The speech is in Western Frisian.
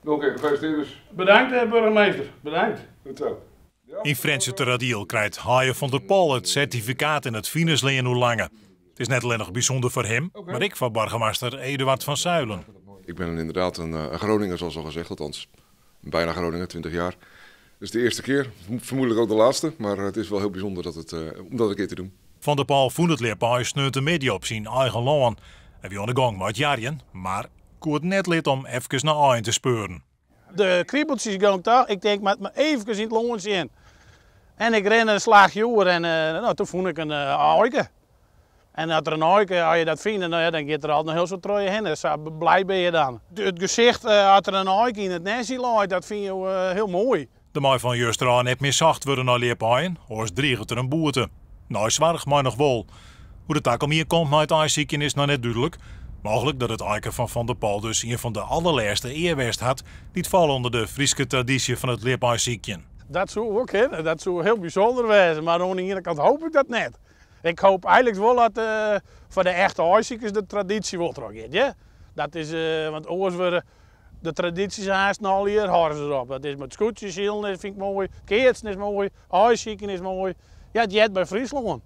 Noch in kear gefeliciteerd dus. Bedankt burgemeester, bedankt. Goed zo. Yn Frjentsjerteradiel krijt Haaije van der Pol it sertifikaat en it finerslean oerlange. It is net allinnich bysûnder foar him, mar ek foar boargemaster Eduard van Zuilen. Ik ben inderdaad een Groninger, zoals al gezegd, althans bijna Groninger, 20 jaar. Dus de eerste keer, vermoedelijk ook de laatste, maar het is wel heel bijzonder dat het, om dat een keer te doen. Van der Pol fûn it ljipaai sneontemiddei op syn eigen lân. Hy wie oan de gong mei it jarjen, mar koe it net litte om efkes nei aaien te speuren. De kribeltsjes gong ta. Ik tink, moat mar eefkes yn it lân sjen. En ik rin in slachje oer en no, toen fûn ik in aaike. En as der in aaike, as je dat fine, no ja, dan giet der altyd noch hiel soad troch je hinne. Sa blij binne je dan. It gesicht as der in aaike yn it nestje leit, dat fine jo hiel moai. Der mei fan juster ôf net mear socht wurde nei ljipaaien, oars driget der in boete. Neisoarch mei noch wol. Hoe't it takom jier komt mei it aaisykjen is noch net dúdlik. Mooglik dat it aike fan Van der Pol dus ien fan de allerlêste ea west hat dy't falle ûnder de Fryske tradysje fan it ljipaaisykjen. Dat soe wol kinne, dat soe hiel bysûnder wêze, mar oan de iene kant hoop ik dat net. Ik hoop eigenlik wol dat foar de echte aaisikers de tradysje wol trochgiet, hear. Dat is, want oars wurde de tradysjes aanst allegear hâlde se op. Dat is mei it skûtsjesilen, dat fyn ik moai, keatsen is moai, aaisiken is moai. Ja, it heart by Fryslân.